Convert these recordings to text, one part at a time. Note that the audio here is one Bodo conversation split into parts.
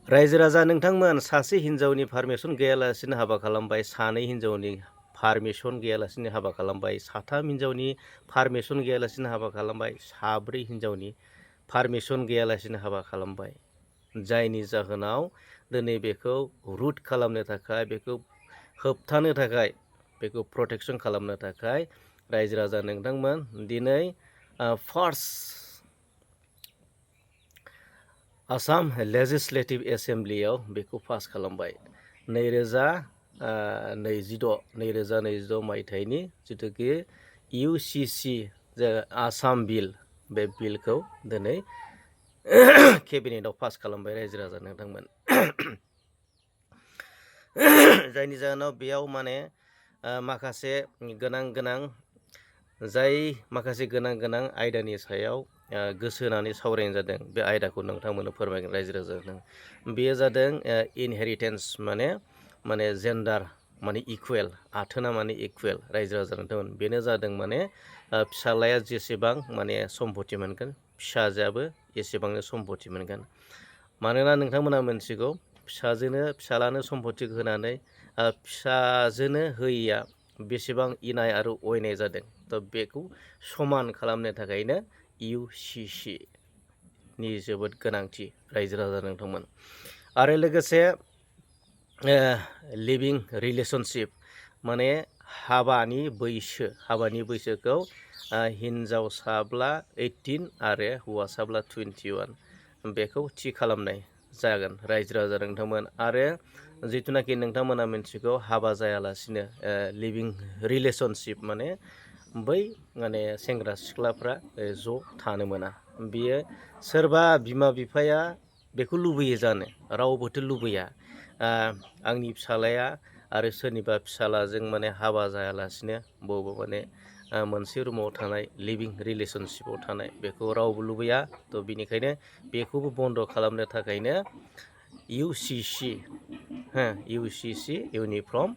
रायजो राजा नोंथांमोन सासे हिनजावनि पारमिसन गैयालासिनो हाबा खालामबाय, सानै हिनजावनि पारमिसन गैयालासिनो हाबा खालामबाय, साथाम हिनजावनि पारमिसन गैयालासिनो हाबा खालामबाय, साब्रै हिनजावनि पारमिसन गैयालासिनो हाबा खालामबाय। जायनि जाहोनाव दिनै बेखौ रुट खालामनो थाखाय, बेखौ होबथानो थाखाय, बेखौ प्रटेक्सन खालामनो थाखाय रायजो राजा नोंथांमोन दिनै फार्स्ट आसाम लेजिस्लेटिभ एसेमब्लियाव बेखौ पास खालामबाय 2026 मायथाइनि जिथुखि UCC जे आसाम बिल, बे बिलखौ दिनै केबिनेटआव पास खालामबाय रायजो राजा नोंथांमोन। जायनि जाहोनाव बेयाव माने माखासे गोनां आयदानि सायाव गोसो होनानै सावरायनाय जादों। बे आयदाखौ नोंथांमोननो फोरमायगोन रायजो राजानो। बेयो जादों इनहेरिटेन्स माने जेन्डार माने इकुवेल, आथोना माने इकुवेल रायजो राजा नोंथांमोन। बेनो जादों माने फिसालाया जेसेबां माने सम्पति मोनगोन, फिसाजोआबो एसेबांनो सम्पति मोनगोन। मानोना नोंथांमोना मिथिगौ फिसालानो सम्पति होनानै फिसाजोनो होयैया बेसेबां इनाय आरो अयनाय जादों। थ' बेखौ समान खालामनो थाखायनो UCC नि जोबोद गोनांथि रायजो राजा नोंथांमोन। आरो लोगोसे लिभिं रिलेशनशिप माने हाबानि बैसोखौ हिनजावसाब्ला 18 आरो हौवासाब्ला 21 बेखौ थि खालामनाय जागोन रायजो राजा नोंथांमोन। आरो जिथुनाखि नोंथांमोना मिथिगौ हाबा जायालासिनो लिभिं रिलेशनशिप माने बै माने सेंग्रा सिख्लाफ्रा ज' थानो मोना। बियो सोरबा बिमा बिफाया बेखौ लुबैयो जानो, रावबोथ' लुबैया आंनि फिसालाया आरो सोरनिबा फिसालाजों माने हाबा जायालासिनो बबावबा माने मोनसे रुमाव थानाय, लिभिं रिलेशनशिपाव थानाय, बेखौ रावबो लुबैया। थ' बिनिखायनो बेखौबो बन्द' खालामनो थाखायनो UCC इउनिफर्म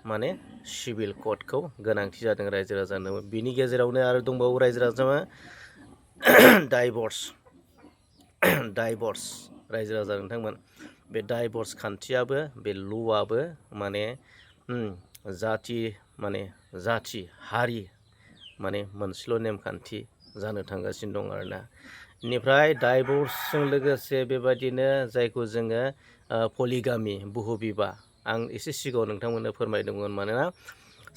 माने सिभिल क'डखौ गोनांथि जादों रायजो राजानो। बिनि गेजेरावनो आरो दंबावो रायजो राजानो डाइभर्स रायजो राजा नोंथांमोन। बे डाइभर्स खान्थियाबो, बे ल'आबो माने जाथि हारि माने मोनसेल' नेमखान्थि जानो थांगासिनो दं आरोना। बेनिफ्राय डाइभर्सजों लोगोसे बेबायदिनो जायखौ जोङो पलिगामि, बहुबिबाह, आं एसे सिगाङाव नोंथांमोननो फोरमायदोंमोन। मानोना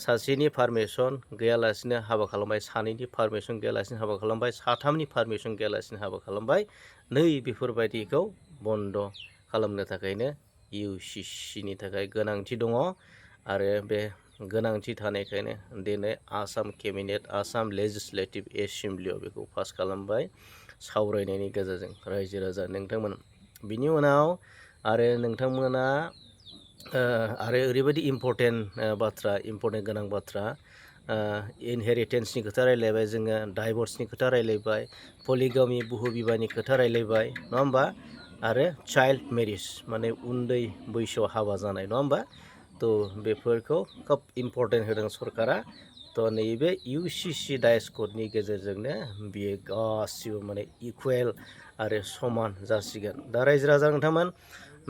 सासेनि पारमिसन गैयालासिनो हाबा खालामबाय, सानैनि पारमिसन गैयालासिनो हाबा खालामबाय, साथामनि पारमिसन गैयालासिनो हाबा खालामबाय। बेफोरबायदिखौ बन्द' खालामनो थाखायनो UCCनि थाखाय गोनांथि दङ। आरो बे गोनांथि थानायखायनो दिनै आसाम केबिनेट, आसाम लेजिस्लेटिभ एसेमब्लियाव बेखौ पास खालामबाय सावरायनायनि गेजेरजों रायजो राजा नोंथांमोन। बिनि उनाव आरो नोंथांमोना आरो ओरैबायदि इम्पर्टेन्ट गोनां बाथ्रा इनहेरिटेन्सनि खोथा रायलायबाय जोङो, डाइभर्सनि खोथा रायलायबाय, पलिगामि बहुबिबाहनि खोथा रायलायबाय, नङा होमबा? आरो चाइल्ड मेरिज माने उन्दै बैसोआव हाबा जानाय, नङा होमबा? थ' बेफोरखौ खोब इम्पर्टेन्ट होदों सरकारा। थ' नैबे UCC डाइस क'डनि गेजेरजोंनो बियो गासिबो माने इकुवेल आरो समान जासिगोन। दा रायजो राजा नोंथांमोन,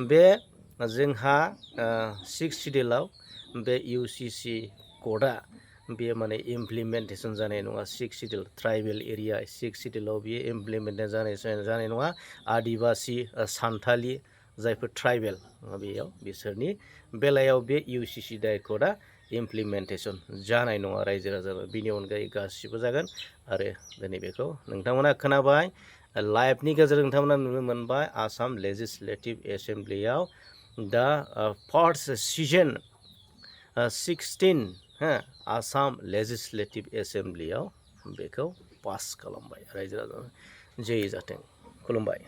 बे जोंहा 6 सिडिउलाव बे UCC क'डआ बेयो माने इमप्लिमेन्टेसन जानाय नङा। 6 सिडिउल ट्राइबेल एरिया 6 सिडिउलाव बियो इमप्लिमेन्टेसन जानाय नङा। आदिबासि, सान्थालि जायफोर ट्राइबेल बेयाव बिसोरनि बेलायाव बे UCC डाइस क'डआ इमप्लिमेन्टेसन जानाय नङा रायजो राजा। बिनि अनगायै गासिबो जागोन। आरो दिनै बेखौ नोंथांमोना खोनाबाय, लाइभनि गेजेरजों नोंथांमोना नुनो मोनबाय आसाम लेजिस्लेटिभ एसेमब्लियाव दा फार्स्ट सिजन 16 आसाम लेजिस्लेटिभ एसेमब्लियाव बेखौ पास खालामबाय रायजो राजा। जय जाथों, खुलुमबाय।